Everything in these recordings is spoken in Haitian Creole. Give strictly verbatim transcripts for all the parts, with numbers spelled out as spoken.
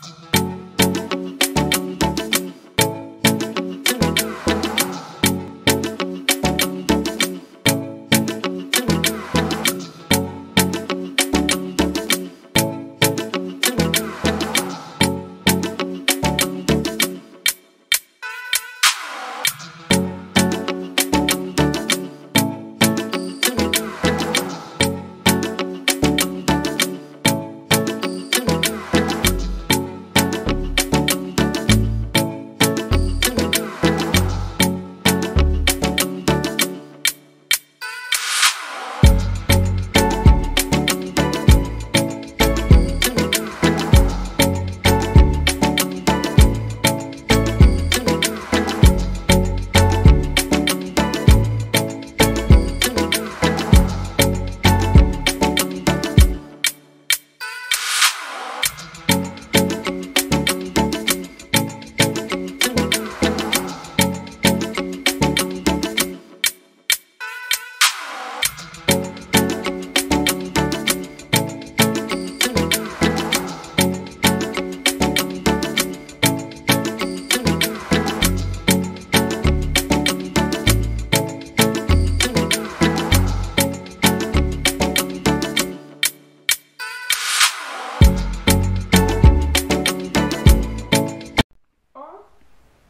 Oh,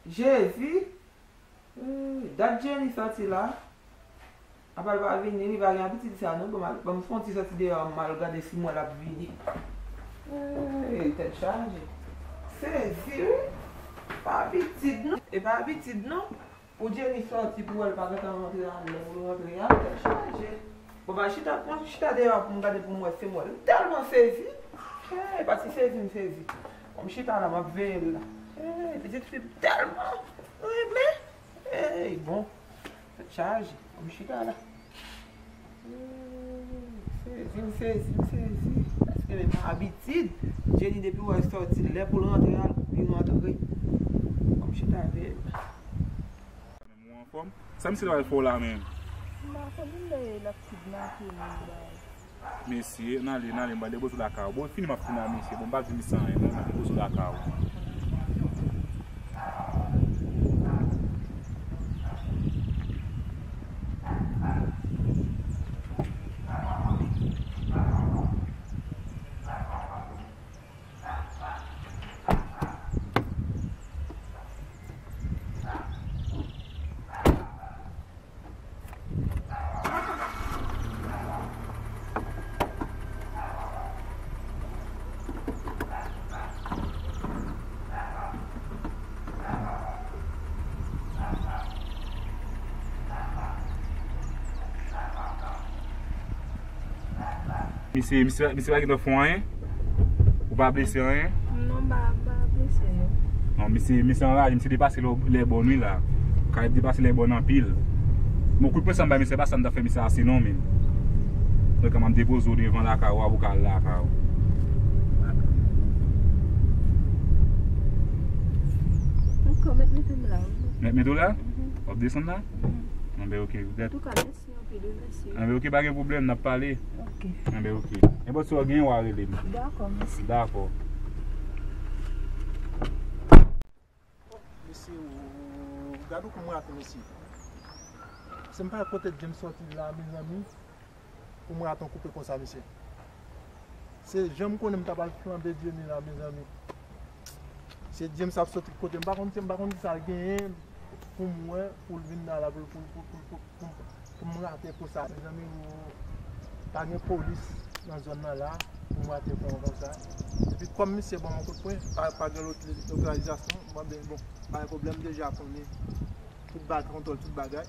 Jezi! Eh, dat Jenny sòti la. Apa l pa vini, li pa gen abitid sa non. Ban m, ban m fè yon ti sòti deyò, m al gade si m wè l ap vini. Eh, tèt chaje. Sezi, wi. Pa abitid non. E pa abitid non. Pou Jenny sòti, pou wè l pa gentan rantre a lè pou l rantre a, tèt chaje. Bon, m al chita, m al chita deyò pou m gade pou m wè si m wè l. M tèlman sezi. Eh, pati sezi m sezi. Bon, m chita la, m ap veye l la. Eh, pitit fi m tèlman renmen. Eh, bon, tèt chaje. Bon, m chita la. Hmm, sezi, m sezi, m sezi. Paske men pa abitid. Jenny depi w wè l sòti, lè pou l rantre a, li rantre. Bon, m chita veye l. Ou anfòm? Sa misye t al fè w la menm? M pa konn, m dèyè l ap kidnape moun, bay. Mesye, n ale, n ale, m pral depoze w lakay ou. Bon, fini m ap fini a mesye. Bon, m pa di misye anyen non, m ap depoze w lakay ou. Misye, misye, misye pa gentan fè w anyen? Ou pa blese anyen? Non, m pa, m pa blese, non. Non, misye, misye anraje, misye depase lè, lè bòn wi la. Kay ap depase lè bòn anpil. Bon, kout pwen sa m bay misye, pa sa m ta fè misye ase non, men. Donk, m ap depoze w devan lakay ou, ou ka al lakay ou. Ankò, mèt mete m la, wi. Mèt mete w la? Mhm. W ap desann la? Mhm. Anben, oke, w gade. Antouka, mèsi. Anpil, wi, mèsi. Anben, oke, pa gen pwoblèm, n ap pale. Oke. Anben, oke. Nenpòt sa w genyen, w a rele m. Dakò, mèsi. Dakò. Mesye, ou, gade w kou m rate, mesye. Se m pa kote James sòti la, mezanmi, pou m rate yon koupe konsa, mesye. Se jan m konnen m ta pral flanbe Jenny la, mezanmi. Se James ap sòti kote m pa konn, m pa konn kisa l genyen pou m wè, pou l vin la, la, pou, pou, pou m rate kou sa. Mezanmi, ou pa gen polis nan zòn nan la pou m rate kou konsa. Epi kòm misye ban m yon kout pwen, pa, pa gen lòt lokalizasyon, mwen, ben, bon, pa gen pwoblèm, deja konnen tout bagay, kontwòl tout bagay.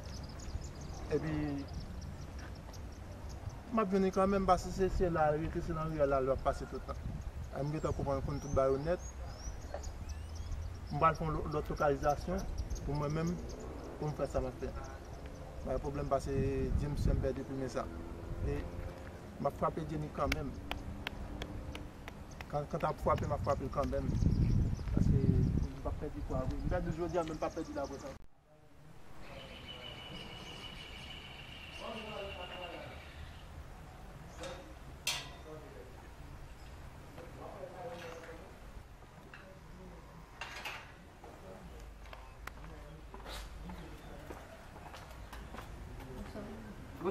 Epi, m ap jwenn li kanmenm, paske se, se la l rete, se nan riyèl la l ap pase tout tan. M gentan konprann, konn tout bagay yo nèt. M pral fè yon lò-, lòt lokalizasyon pou mwen menm, pou m fè sa m ap fè. Pa gen pwoblèm, paske James fè m pèdi plimen sa. E m ap frape Jenny kanmenm. Kan, kan t ap frape, m ap frape l kanmenm. Paske m p ap pèdi kwa vre. M pèdi jodi a, men m p ap pèdi l apre sa.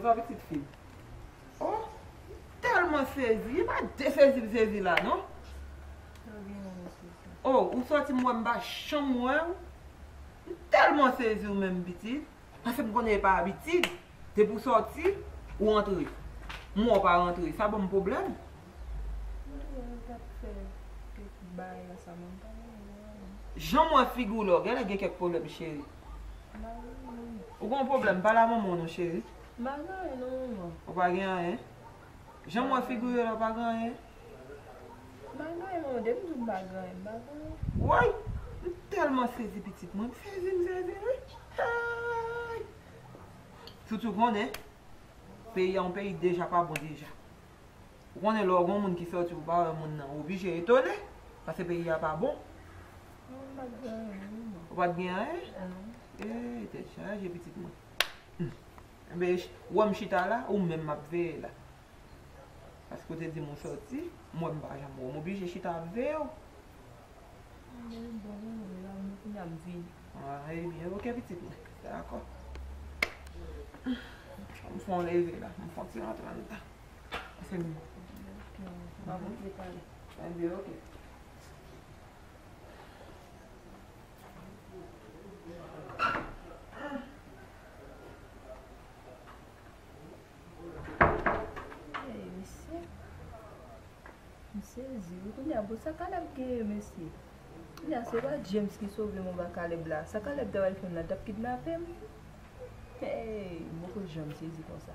Sa pitit fi. Oh, m tèlman sezi. E pa de sezi m sezi la, non. Oh, ou sòti m wè m pa janm wè w. M tèlman sezi w menm, pitit. Paske m konnen e pa abitid. Depi w sòti, ou antre. M wè w pa rantre. Sa ban m pwoblèm. Jan m wè figi w la, w genlè gen kèk pwoblèm, cheri. Ou gen yon pwoblèm, pale a manman w non, cheri. M pa gen anyen non, manman. Ou pa gen anyen? Jan m wè figi w la, w pa gen anyen? M pa gen anyen, manman. Depi m di w m pa gen anyen, m pa gen anyen. Woy! M tèlman sezi, pitit mwen. M sezi, m sezi, wi. Hey! Sitou konnen, peyi a yon peyi deja pa bon deja. Ou konnen lè w gen yon moun ki sòti ou pa wè moun nan, ou oblije etone, paske peyi a pa bon. Non, m pa t gen anyen, non. Ou pa t gen anyen? Non. Ee, tèt chaje, pitit mwen. Hmm. Enben, w wè m chita la, ou menm m ap veye la. Paske w te di m ou sòti, m wè m pa janm wè w, m oblije chita ap veye w. Bon, bon, bon, la, mwen kounye a m vini. Ah, ebyen, oke, pitit mwen. Dakò. M fè yon leve la, m fè yon ti rantre anndan. Pase m. Oke, m ap oke pale. Ebyen, oke. Ey, mesye. M sezi, wi. Kounye a, bon, sa Caleb genyen, mesye? Kounye a, se pa James ki sove m anba Caleb la. Sa Caleb ta pral fè m la, l t ap kidnape m? Ey, m poko janm sezi konsa.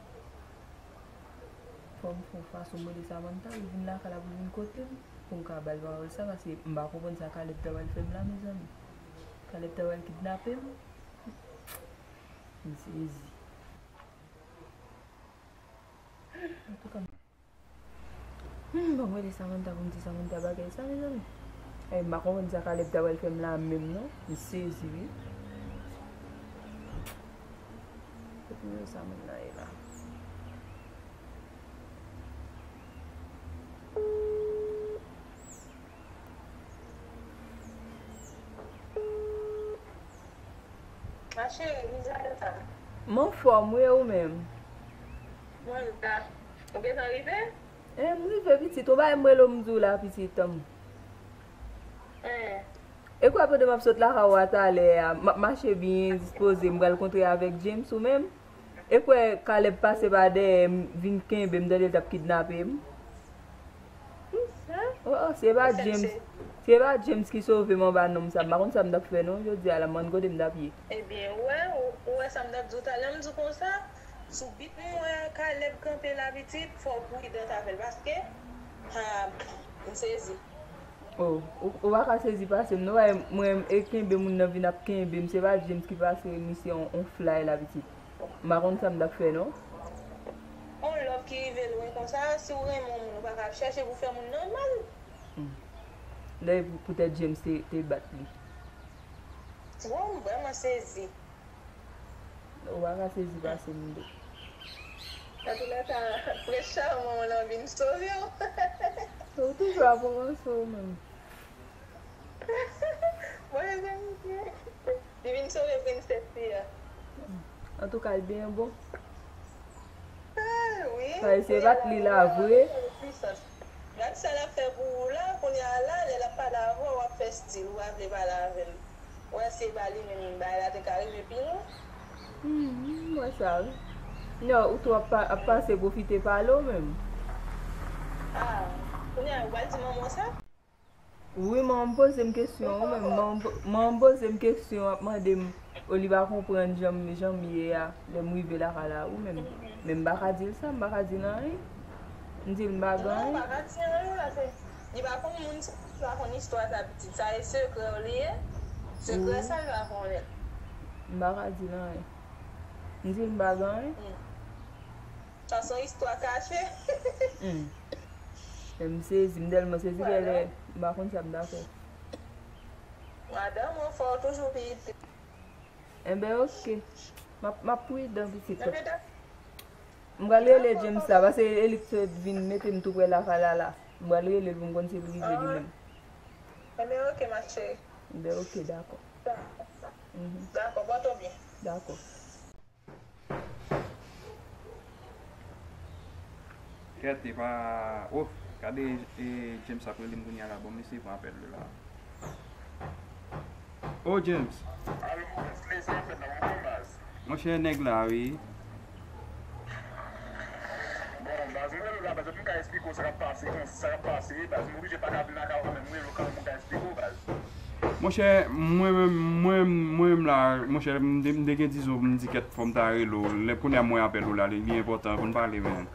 Fò m fè yon fason m rele Samantha, pou l vin lakay la, pou l vin kote m, pou m ka ba l pawòl sa, paske m pa konprann sa Caleb ta pral fè m la, mezanmi. Caleb ta pral kidnape m? M sezi. Antouka, hmm, bon, m rele Samantha pou m di Samantha bagay sa, mezanmi. Ey, m pa konprann sa Caleb ta pral fè m la menm, non. M sezi, wi. Kot nimewo sa moun nan ye la? Ma chérie, m di sa. M anfòm, wi, e ou menm? Mwen la. Ou gentan rive? Eh, m rive, pitit. Ou pa wè m rele w, m di w la, pitit, tanm. Eh. E kwè pandan m ap sot lakay ou a talè a, m ap mache byen dispoze, m pral kontre avèk James ou menm. E kwè Caleb pase pa dèyè m, vin kenbe m, tande l t ap kidnape m. Oh, oh, se pa James, se pa James ki sove m anba nonm sa, m pa konn sa m t ap fè non, jodi a la, m pa konn kote m t ap ye. Ebyen, ou wè, ou, ou wè sa m t ap di w talè, m di w konsa, sou bit m wè Caleb kanpe la pitit, fò w pridan avè l, paske, ha, m sezi. Oh, ou, ou pa ka sezi pase m, non, wè, mwen, e kenbe moun nan vin ap kenbe m, se pa James ki pase misye on, on fly la pitit. M pa konn sa m t ap fè, non. On love ki rive lwen konsa, si w renmen yon moun, ou pa ka ap chèche pou fè moun nan mal. Hmm. Lè pou, poutèt James te, te bat li. Bon, m vrèman sezi. Ou pa ka sezi pase m tou. Antoulèka, prens chaman w lan vin sove w. Ou toujou ap ranse w menm. Bon, mezanmi, li vin sove prensès li a. Antouka, l byen bon. Ah, wi. Sa e se bat li la vre. Gad sa l ap fè pou ou la, kounye a la, lè l ap pale avè w, w ap fè stil, ou pa vle pale avè l. Ou wè si e pa li menm, bagay la te ka rive pi lwen. Hmm, m wè sa, wi. Non, ou tou ap pa, ap pase pwofite pale w menm. Ah, kounye a, ou pral di manman w sa? Wi, manman m poze m kesyon, wi, men manman m po-, manman m poze m kesyon, ap mande m, o, li pa konprann jan m, jan m ye a, lè m rive lakay la, wi, men, men m pa ka di l sa, m pa ka di l anyen. M di l m pa gen anyen. Non, ou pa ka di anyen, paske li pa konn moun sa, li pa konn istwa sa pitit. Sa e sekrè w li ye, sekrè sa li pa konnen. M pa ka di l anyen. M di l m pa gen anyen. Hmm. Sa se yon istwa kache. Hmm. Men m sezi, m tèlman sezi, genlè m pa konn sa m ta fè. Madanm ou fò toujou pi. Enben, oke. M ap, m ap pridan, pitit. M pral rele James la, paske e li k sot vin mete m tou prè lakay la la. M pral rele l pou m konn si l rive li menm. Enben, oke, ma chérie. Enben, oke, dakò. Mhm. Dakò, pòte w byen. Dakò. Kèt, e pa. Oh, gade, e, James ap rele m kounye a la. Bon, m eseye pran apèl li la. Oh, James. Alo, Wesley, sa w fè nan mouvman, baz? Monchè, nèg la, wi. Bon, baz, mwen rele w la, baz, pou m ka esplike w sa k ap pase, konsa sa k ap pase, baz, m oblije pa ka vin lakay ou, men mwen rele w kanmenm pou m ka esplike w, baz. Monchè, mwen menm, mwen, mwen menm la, monchè, m te, m te gen dizon, m di kèt fò m ta rele w. Lè kounye a m wè apèl ou la, li, li enpòtan pou n pale, men.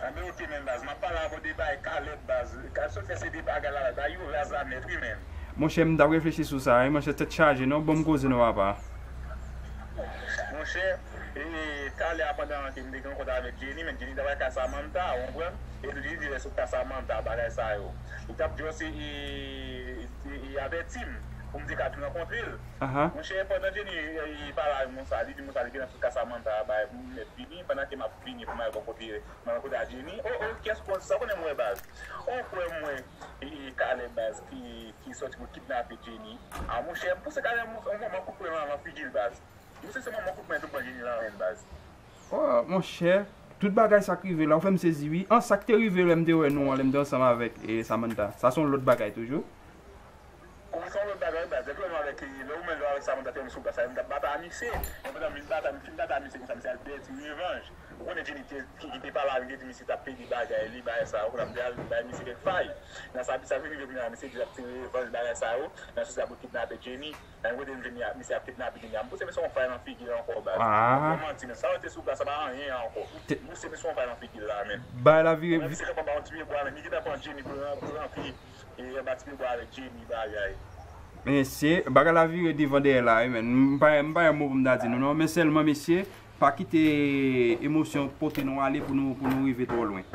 Anben, oke, men, baz, m ap pale avè w de bagay Caleb, baz. Caleb sot fè se de bagay la, bagay yo raz la nèt, wi, men. Monchè, m t ap reflechi sou sa, wi, monchè, tèt chaje, non, bon, m koze, non, papa. Monchè, e, talè a pandan ke m te gen rankont avèk Jenny, men Jenny t ap al kay Samantha, ou konprann? E tou Jenny te sot kay Samantha, bagay sa yo. Li t ap just, e, e, e, e avèti m pou m te ka tou rankontre l. Aha. Monchè, pandan Jenny, e, e, pale avè m konsa, li di m konsa, li gentan sot kay Samantha, bay, m mèt vini, pandan ke m ap vini pou m al bò kote, m al kote a Jenny. Oh, oh, kiyès ou konnen sa, ou konnen m wè baz. Ou kwè m wè, e, e, Caleb baz ki, ki sòti pou kidnape Jenny. A, monchè, m pouse Caleb yon, yon manman kout pwen nan, nan figi l baz. Misye se manman kout pwen tou pran Jenny nan men l baz. Oh, monchè, tout bagay sa k rive la, ou fè m sezi wi. An, sa k te rive lè m te wè nou an, lè m te ansanm avèk, e, Samantha. Sa se yon lòt bagay toujou. Kòman se yon lòt bagay, baz? Lè w menm avèk, lè w menm avèk Samantha te menm sou plas la, m t ap batay misye. Men pandan m fin batay, m fin batay misye konsa, misye al dèyè ti revanj. Ou konnen Jenny te, ki, ki te pale avè m, te di misye t ap plede bagay li, bagay sa yo, kounye a m te al bay misye kèk fay. Nan sa, sa vin rive kounye a, misye di l ap tire revanj, bagay sa yo, nan sou sa pou kidnape Jenny. Nan kote m vin, misye ap kidnape Jenny a. M pouse misye yon fay nan figi l ankò, baz. Ah. Mwen manti, men sa yo te sou plas, sa pa anyen ankò. M pouse misye yon fay nan figi l la, men. Bagay la vire. Mwen misye kanpe anba yon ti pye bwa, men li gentan pran Jenny pou l, pou l rantre. E anba ti pye bwa avèk Jenny bagay. Mesye, bagay la vire devan dèyè la, wi, men. M pa, m pa gen mo pou m ta di nou, non. Men sèlman, mesye, pa kite emosyon pote nou ale pou nou, pou nou rive twò lwen.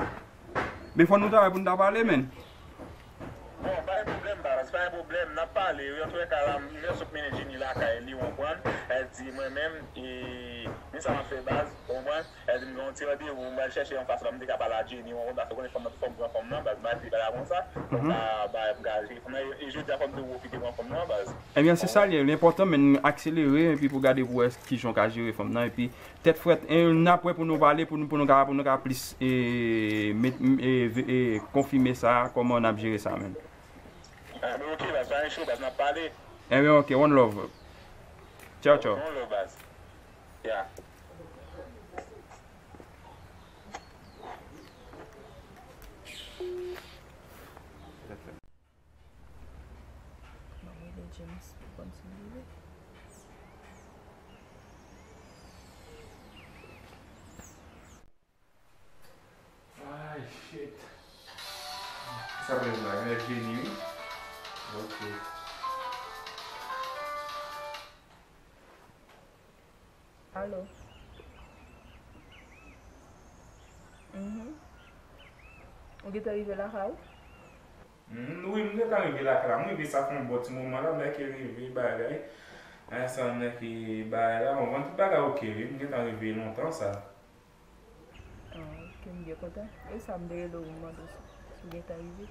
Men fò nou travay pou nou ta pale, men. Bon, pa gen pwoblèm, baz, pa gen pwoblèm, n ap pale, wi. Antouka la, m gen sot mennen Jenny lakay li, ou konprann? Sa vle di, mwen menm, e, men sa m ap fè, baz, ou konprann? Sa vle di, m gen yon ti randevou, m pral chèche yon fason, m te ka pale a Jenny, ou konprann, paske ou konnen fanm nan, fanm gran fanm nan, baz, m pa te pale konsa, konsa, ba, m ka jere fanm nan, e, e jodi a, fò m tou pwofite pran fanm nan, baz. Ebyen, se sa l ye, li enpòtan, men n akselere, epi pou gade pou wè kijan w ka jere fanm nan, epi tèt frèt, e, n ap wè pou nou pale, pou nou, pou nou ka, pou nou ka plis, e, met, e, ve-, e, konfime sa, kòman n ap jere sa menm. Ah, men oke, baz, pa gen cho, baz, n ap pale. Ebyen, oke, one love. Tchaw, tchaw. One love, baz. Yeah. M ap rele James pou konn si l rive. Ay, shit. Sa pral la, genlè Jenny, wi. Ok. Alo. Mhm. Ou gentan rive lakay ou? Mm, wi, m gentan rive lakay la. M rive sa fè yon bon ti moman la, m nèk rive bagay. Ensanm nèk bagay la, bon, tout bagay ok, wi. M gentan rive lontan sa. Ah, ok, m byen kontan. E sa m te rele w, m mande w si, si w gentan rive.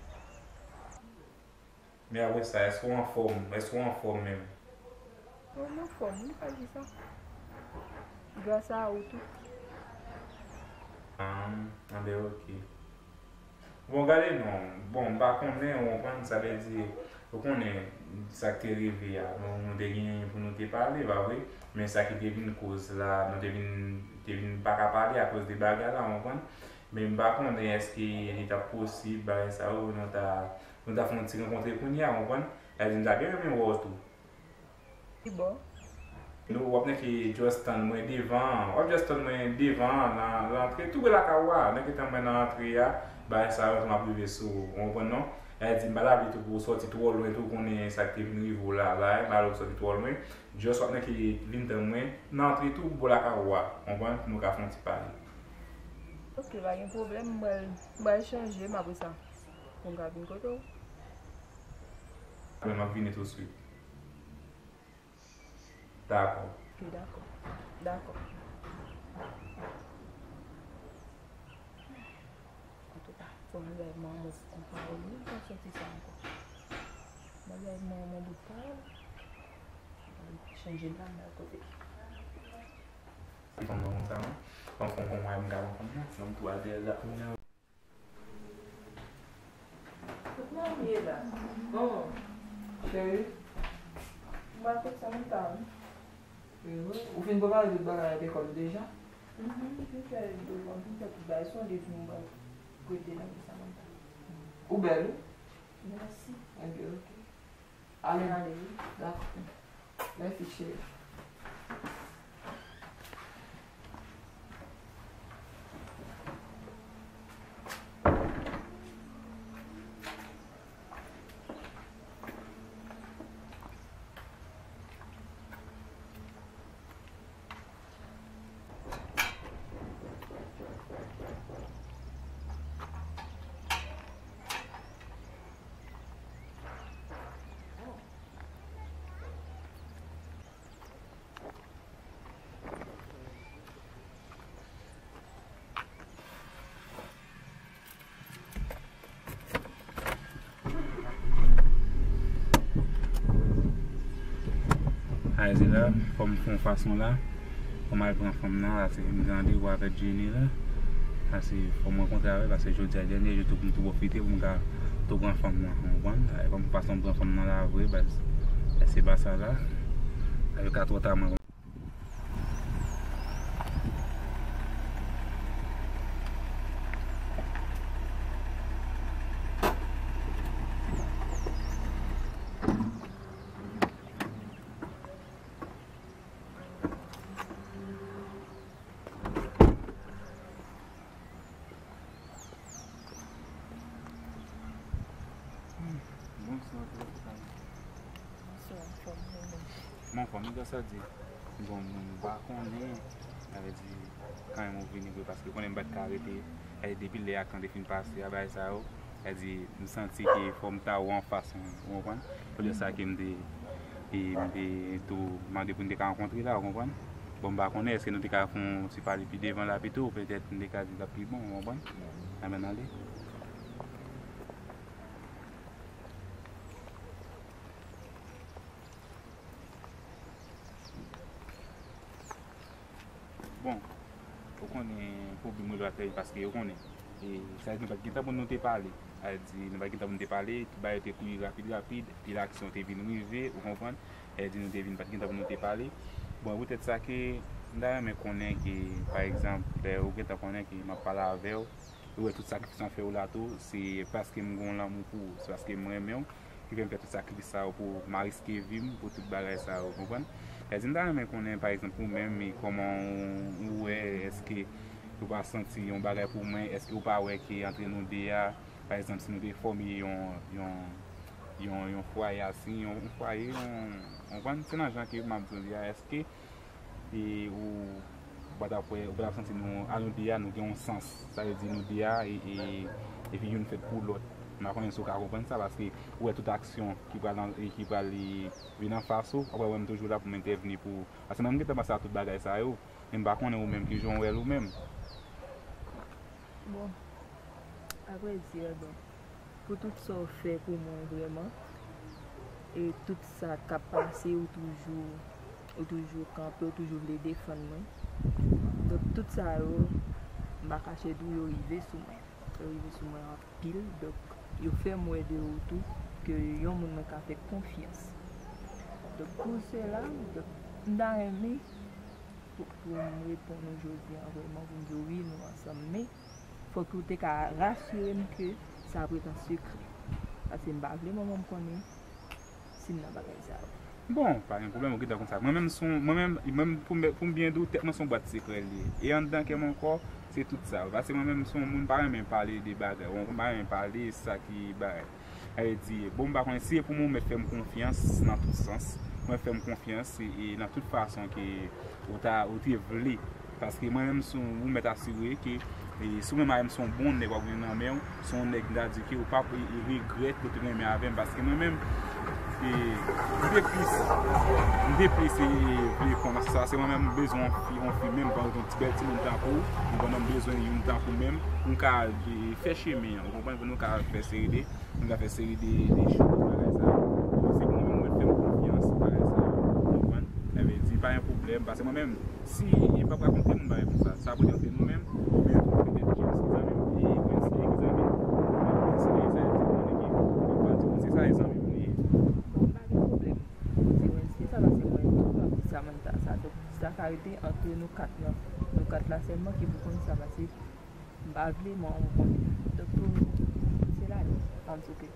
Men apre sa, èske w anfòm? Èske w anfòm menm? Wi, m anfòm, m pa di sa. Gras a ou tou. Ah, anben, ok. Bon, gade non. Bon, m pa konnen, ou konprann, sa vle di, ou konnen sa k te rive a. Nou, nou te gen pou nou te pale, pa vre? Men sa ki te vin koz la, nou te vin, te vin pa ka pale akoz de bagay la, ou konprann? Men m pa konnen èske li t ap posib, bagay sa yo, nou ta, nou ta fè yon ti rankontre kounye a, ou konprann? Sa vle di, m ta byen renmen wè w tou. Ki bò? Nou, w ap nèk just tann mwen devan an. W ap just tann mwen devan an, nan, nan antre, tou pre lakay ou a. Nèk tann mwen nan antre a, bagay sa yo, m ap rive sou ou. Ou konprann non? Sa vle di, m pa ta vle tou pou w sòti twò lwen, tou konnen sa k te vin rive w la, la, m pa vle w sòti twò lwen. Just w ap nèk vin tann mwen, nan antre tou, bò lakay ou a. Ou konprann? Pou nou ka fè yon ti pale. Ok, pa gen pwoblèm, m pral, m pral chanje m apre sa. Pou m ka vin kote w. Apre m ap vini tousuit. Dakò. Ok, dakò. Dakò. Antouka, fò m al bay manman m yon pawòl, wi, m pa santi sa ankò. M al bay manman m yon bout pawòl. M al chanje la, m al kote. Fanm nan konsa, non? Fanm, fanm, fanm, mwen, m ka pran fanm nan, sinon m tou al dèyè l la kounye a. Kot manmi ye la? Bon. Cheri. M pa kote sa m ta. Ou fin prepare tout bagay lekòl ou deja? Mhm, m fin fè devwa, m fin fè tout bagay. Se yon liv m pral prete nan men sa m ta. Ou bèl, wi. Mèsi. Ebyen, oke. Ale. Ale, wi. Dakò. Mèsi, cheri. Ayè, se la, fò m fè yon fason la, fò m al pran fanm nan, paske m gen randevou avèk Jenny la, paske fò m rankontre avè l, paske jodi a dènye jou tou, pou m tou pwofite, pou m ka tou pran fanm nan, ou konprann? Ayè, fò m fason m pran fanm nan la vre, baz. E se pa sa la, ayè, ka twò ta mwen. Bonswa, kòman w ye? Bonswa, anfòm, ou menm? M anfòm, wi, gras a Dye. Bon, m pa konnen, sa vle di, kanmenm ou vini vre, paske ou konnen m pa t ka rete, e depi lè ak tan te fin pase a, bagay sa yo, sa vle di, m santi ke fò m ta wè w anfas, ou konprann? Poutèt sa ke m te, e m te tou mande pou n te ka rankontre la, ou konprann? Bon, m pa konnen, èske nou te ka fè yon ti pale pi devan la pito, petèt m te ka di l t ap pi bon, ou konprann? Anben, n ale. Bon, ou konnen pwoblèm yo la fè paske ou konnen. E, sa vle di nou pa t gentan pou nou te pale. Sa vle di nou pa t gentan pou nou te pale, tout bagay yo te kouri rapid, rapid, pil aksyon te vin rive, ou konprann? Sa vle di nou te vin pa t gentan pou nou te pale. Bon, poutèt sa ke m ta renmen konnen ke, pa egzanp, lè ou gentan konnen ke m ap pale avè w, ou wè tout sakrifis mwen fè w la tou, se paske m gen yon lanmou pou ou, se paske m renmen w, ki fè m fè tout sakrifis sa yo pou m a riske vi m pou tout bagay sa yo, ou konprann? Sa vle di m ta renmen konnen, pa egzanp, ou menm, e kòman ou, ou wè, èske ou pa santi yon bagay pou mwen, èske ou pa wè ke antre nou de a, pa egzanp, si nou te fòme yon, yon, yon, yon fwaye asi, yon, yon fwaye, yon, ou konprann? Se nan jan ke m ap di w a, èske e ou pa t ap wè, ou pa t ap santi nou, a nou de a, nou gen yon sans. Sa vle di nou de a, e, e, epi youn fèt pou lòt. M pa konnen si w ka konprann sa, paske ou wè tout aksyon ki pral an, e ki pral, e, vin anfas ou, w ap wè m toujou la pou m entèvni pou ou. Paske mwen, m gentan panse a tout bagay sa yo, men m pa konnen ou menm, ki jan w wè l ou menm. Bon, apre di, bon, pou tout sa w fè pou mwen vrèman, e tout sa k ap pase, ou toujou, ou toujou kanpe, ou toujou vle defann mwen. Donk, tout sa yo, m pa kache di w, yo rive sou mwen. Yo rive sou mwen anpil, donk, yo fè m wè de ou tou ke yon moun mwen ka fè konfyans. Donk, pou sela, donk, m ta renmen pou, pou m reponn ou jodi a vrèman, pou m di w wi, nou ansanm, men fòk ou te ka rasire m ke sa ap ret an sekrè. Paske m pa vle manman m konnen si m nan bagay sa yo. Bon, pa gen pwoblèm, ou gentan konn sa. Mwen menm, se yon, mwen menm, mwen menm, pou m, pou m byen di w, tèt mwen se yon bwat sekrè l ye. E anndan kè m ankò, se tout sa yo. Paske mwen menm, se yon moun, m pa renmen pale de bagay. Ou konprann, m pa renmen pale sa ki bagay. Sa vle di, bon, m pa konnen si e pou mwen, ou mèt fè m konfyans nan tout sans. Ou mèt fè m konfyans e, e nan tout fason ke ou ta, ou te vle. Paske mwen menm, si w, ou mèt asire ke, e, si w menm avè m, se yon bon nèg w ap gen nan men w, se yon nèg, m ta di ke ou p ap, e, e, regrèt ou te renmen avè m. Paske mwen menm, e, m te plis, m te plis, e, e, vle kòmanse sa. Se mwen menm, m bezwen yon fi, yon fi menm, pa egzanp, yon ti bèl timoun tankou w, ou konprann, m bezwen youn tankou menm, pou m ka, e, fè chemen an, ou konprann, pou nou ka fè seri de, nou ka fè seri de, de chou, bagay sa yo. Se pou mwen, mwen fè m konfyans, bagay sa yo, ou konprann? Sa vle di, pa gen pwoblèm, paske mwen menm, Si e pa rakonte moun bagay konsa, sa pou rakonte nou menm, oubyen tou petèt James ki zanmi m, e Wesley ki zanmi m, oubyen Wesley, sa vle di konnen ke papa di moun se sa e zanmi m li ye. Bon, m pa gen pwoblèm pou di Wesley sa, paske mwen tou m ap di Samantha sa. Donk, sa ka rete antre nou kat lan. Nou kat la sèlman ki pou konn sa, paske m pa vle, mwen, ou konnen. Donk, pou se la, m ap di, ok,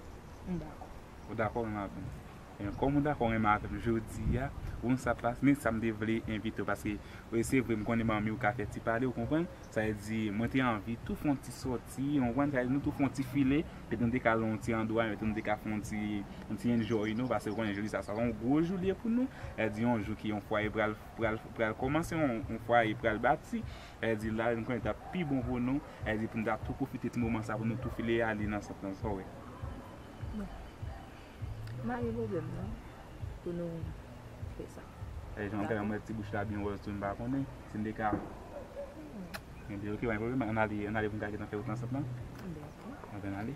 m dakò. Ou dakò menm avè m? Ebyen, kòm ou dakò menm avè m jodi a, ou konn sa k pase, men sa m te vle envite w, paske, wi, se vre, m konnen manmi w ka fè ti pale, ou konprann? Sa vle di, mwen te anvi tou fè yon ti sòti, ou konprann? Sa vle di, nou tou fè yon ti file, petèt nou te ka al yon ti andwa, petèt nou te ka fè yon ti, yon ti enjoy nou, paske ou konnen jodi sa, sa yon gwo jou li ye pou nou. Sa vle di, yon jou ki yon fwaye pral, pral, pral kòmanse, yon, yon fwaye pral bati. Sa vle di, la, nou konnen t ap pi bon pou nou. Sa vle di, pou nou ta tou pwofite ti moman sa, pou nou tou file ale nan sant lan, sa w wè? Bon. M pa gen pwoblèm non pou nou fè sa. E jan w fè m wè ti bouch la byen wòz tou, m pa konnen si n te ka. Ebyen, ok, pa gen pwoblèm, ann ale, ann ale pou n ka gentan fè wout nan sant lan. Ebyen, ok. Ann ale.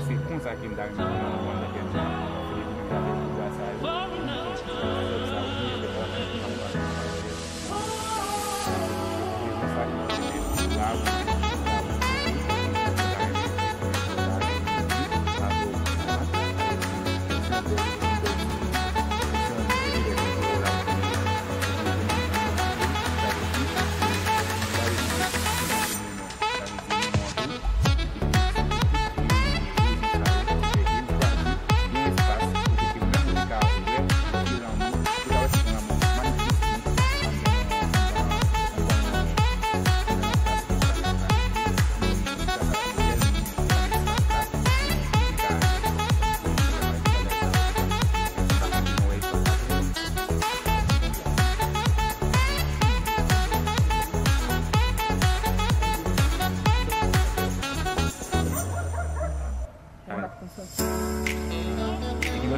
Se konsa ke m ta renmen pou nou konprann nan kè nou an. Fede pou nou gade pou sa yo. Pou nou konn ki sa sa yo, sa yo byen fèt, pa konn ki sa yo pa fèt.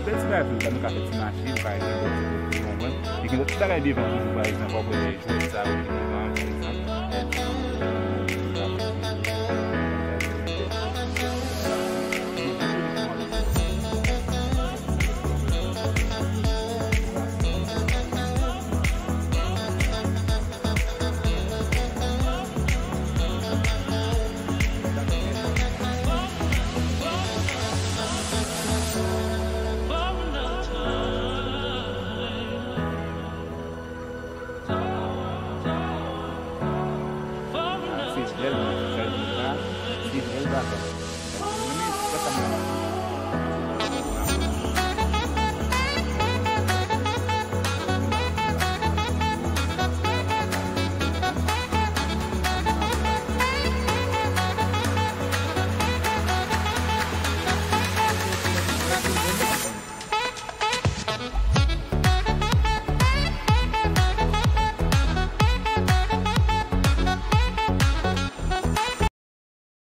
Fè ti bagay pou yo, nou ka fè ti mache, ou ka gen lòt ti pwodui, ou konprann? E gen lòt ti bagay devan toujou, pa egzanp, w ap wè jwèt sa yo ki devan